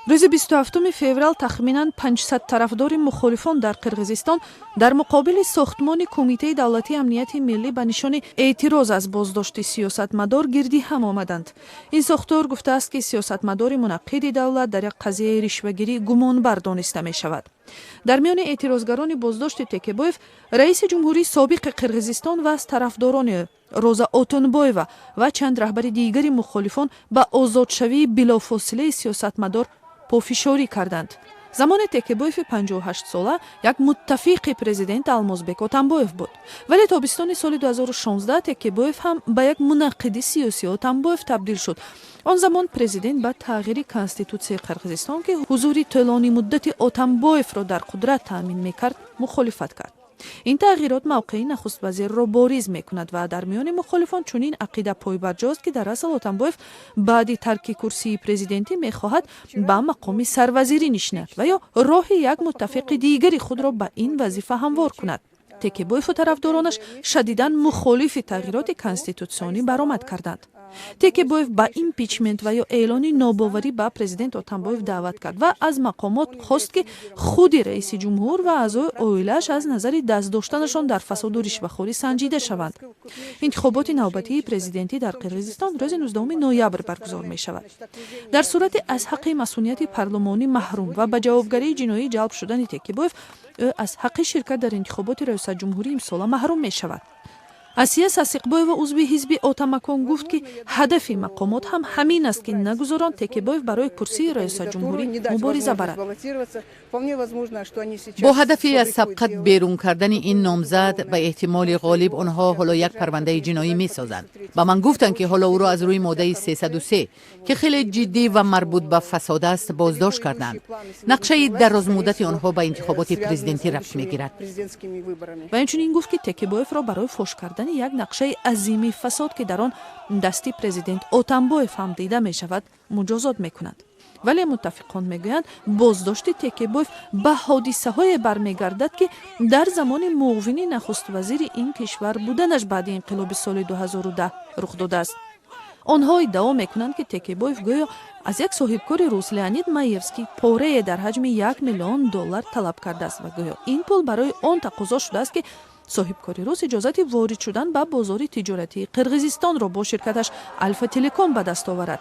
Рӯзи 27 феврал тахминан 500 тарафдори мухолифон дар Қирғизистон дар муқобили сохтмони Кумитаи давлатии амнияти миллӣ ба нишони эътироз аз боздошти сиёсатмадор гирди ҳам омаданд. Ин сохтор гуфтааст, ки сиёсатмадори мунаққиди давлат дар як қазияи ришвагирӣ гумонбар дониста мешавад. Дар миёни эътирозгарони боздошти Текебоев раиси ҷумҳурии собиқи Қирғизистон ва аз тарафдорони Роза Отунбоева ва чанд раҳбари дигари мухолифон ба озодшавии билофосилаи сиёсатмадор пофишорӣ карданд. Замоне Текебоеви 58-сола як муттафиқи президент Алмозбек Отамбоев буд, вале тобистони соли 2016 Текебоев ҳам ба як мунаққиди сиёсии Отамбоев табдил шуд. Он замон президент ба тағйири конститутсияи Қирғизистон, ки ҳузури тӯлонӣ муддати Отамбоевро дар қудрат таъмин мекард, мухолифат кард. Ин тағйирот мавқеи нахуствазирро бориз мекунад ва дар миёни мухолифон чунин ақида пойбарҷост, ки дар асл Отамбоев баъди тарки курсии президентӣ мехоҳад ба мақоми сарвазирӣ нишинад ва ё роҳи як муттафиқи дигари худро ба ин вазифа ҳамвор кунад. Текебоеву тарафдоронаш шадидан мухолифи тағйироти конститутсионӣ баромад карданд. Текебоев ба импичмент ва ё эълони нобоварӣ ба президент Отамбоев даъват кард ва аз мақомот хост, ки худи раиси ҷумҳур ва аъзои оилааш аз назари даст доштанашон дар фасоду ришвахорӣ санҷида шаванд. Интихоботи навбатии президентӣ дар Қирғизистон рӯзи 19 ноябр баргузор мешавад. Дар сурати аз ҳаққи масунияти парлумонӣ маҳрум ва ба ҷавобгарии ҷиноӣ ҷалб шудани Текебоев, ӯ аз ҳаққи ширкат дар интихоботи раёсатҷумҳурӣ имсола маҳрум мешавад. Асия Сасиқбоева, узви ҳизби Отамакон, гуфт, ки ҳадафи мақомот ҳам ҳамин аст, ки нагузоранд Текебоев барои курсии раёсатҷумҳурӣ мубориза барад. Бо ҳадафи аз сабқат берун кардани ин номзад, ба эҳтимоли ғолиб онҳо ҳоло як парвандаи ҷиноӣ месозанд. Ба ман гуфтанд, ки ҳоло ӯро аз рӯи моддаи 303, ки хеле ҷиддӣ ва марбут ба фасод аст, боздошт карданд. Нақшаи дарозмуддати онҳо ба интихоботи президентӣ рабт мегирад. Ва инчунин гуфт, ки Текебоевро барои фош кардани як нақшаи азими фасод, ки дар он дасти президент Отамбоев ҳам дида мешавад, муҷозот мекунад. Вале муттафиқон мегӯянд, боздошти Текебоев ба ҳодисаҳое бармегардад, ки дар замони муовини нахуствазири ин кишвар буданаш баъди инқилоби соли 2010 рух додааст. Онҳо иддао мекунанд, ки Текебоев гӯё аз як соҳибкори рус, Леонид Маевский, порае дар ҳаҷми 1 миллион доллар талаб кардааст ва гӯё ин пул барои он тақозо шудааст, ки соҳибкори рус иҷозати ворид шудан ба бозори тиҷоратии Қирғизистонро бо ширкаташ Алфа Телеком ба даст оварад.